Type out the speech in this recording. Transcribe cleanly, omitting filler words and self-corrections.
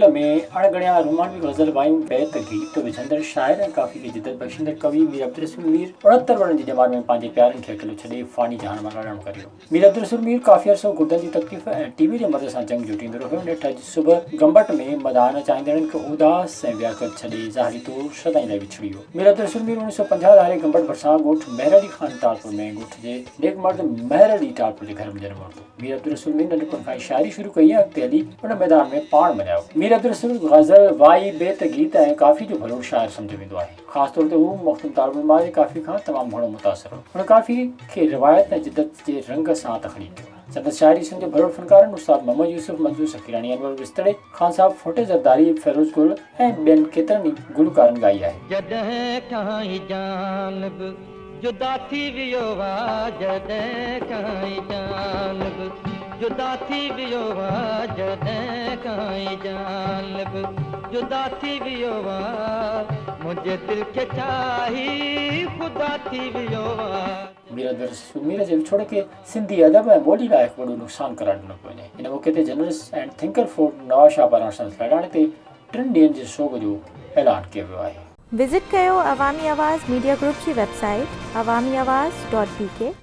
چؤگل ۾ اڻ ڳڻيا رومانوي غزل، وايون، بيت، گيت وجهندڙ شاعر ۽ ڪافي کي جدت بخشيندڙ ڪوي مير عبدالرسول مير 69 ورهين جي ڄمار ۾ پنهنجي پيارن کي اڪيلو ڇڏي فاني جهان مان لاڏاڻو ڪري ويو. مير عبدالرسول مير ڪافي عرصو گردن جي تڪليف ۽ ٽي بي جي مرض سان جنگ جوٽيندو رهيو. نيٺ اڄ صبح گمبٽ ۾ مداحن چاهيندڙن کي اداس ۽ وياڪل ڇڏي ظاهري طور سدائين لاء وڇڙي ويو. مير عبدالرسول مير 1950 ڌاري گمبٽ ڀرسان ڳوٺ مهر علي خان ٽالپر ۾ ڳوٺ جي نيڪ مرد مهر علي ٽالپر جي گهر ۾ جنم ورتو. مير عبدالرسول مير ننڍپڻ کان ئي شاعري شروع ڪئي ۽ اڳتي هلي ان ميدان ۾ پاڻ مڃايو. مير عبدالرسول غزل، وائي، بيت، گيت ۽ ڪافي جو ڀلوڙ شاعر سمجهيو ويندو آهي. خاص طور تي هو مخدوم طالب الموليٰ جي ڪافي کان تمام گهڻو متاثر هو. هن ڪافي کي روايت ۽ جدت جي رنگ سان تخليق ڪيو. سندس شاعري سنڌ جي ڀلوڙ فنڪارن استاد محمد يوسف، منظور سخيراڻي، انور وسطڙي، خان صاحب ڦوٽي زرداري، فيروز گل ۽ ٻين ڪيترن ئي گلوڪارن ڳائي آهي. جڏهن کان هي جان به جدا ٿي ويو آ جڏهن کان هي جان به جدا ٿي ويو آ جڏهن کان هي جان به جدا ٿي ويو آ منهنجي دل کي ڇا هي خدا ٿي ويو آ. مير عبدالرسول مير جي وڇوڙي کي سنڌي ادب ۽ ٻولي لاء هڪ وڏو نقصان قرار ڏنو پيو وڃي. ان موقعي تي journalist and thinker forum Nawabshah پاران سندس لاڏاڻي تي ٽن ڏينهن جي سوڳ جو اعلان ڪيو ويو آهي. وزٽ ڪيو عوامي آواز ميڊيا گروپ جي website Awami Awaz dot B K.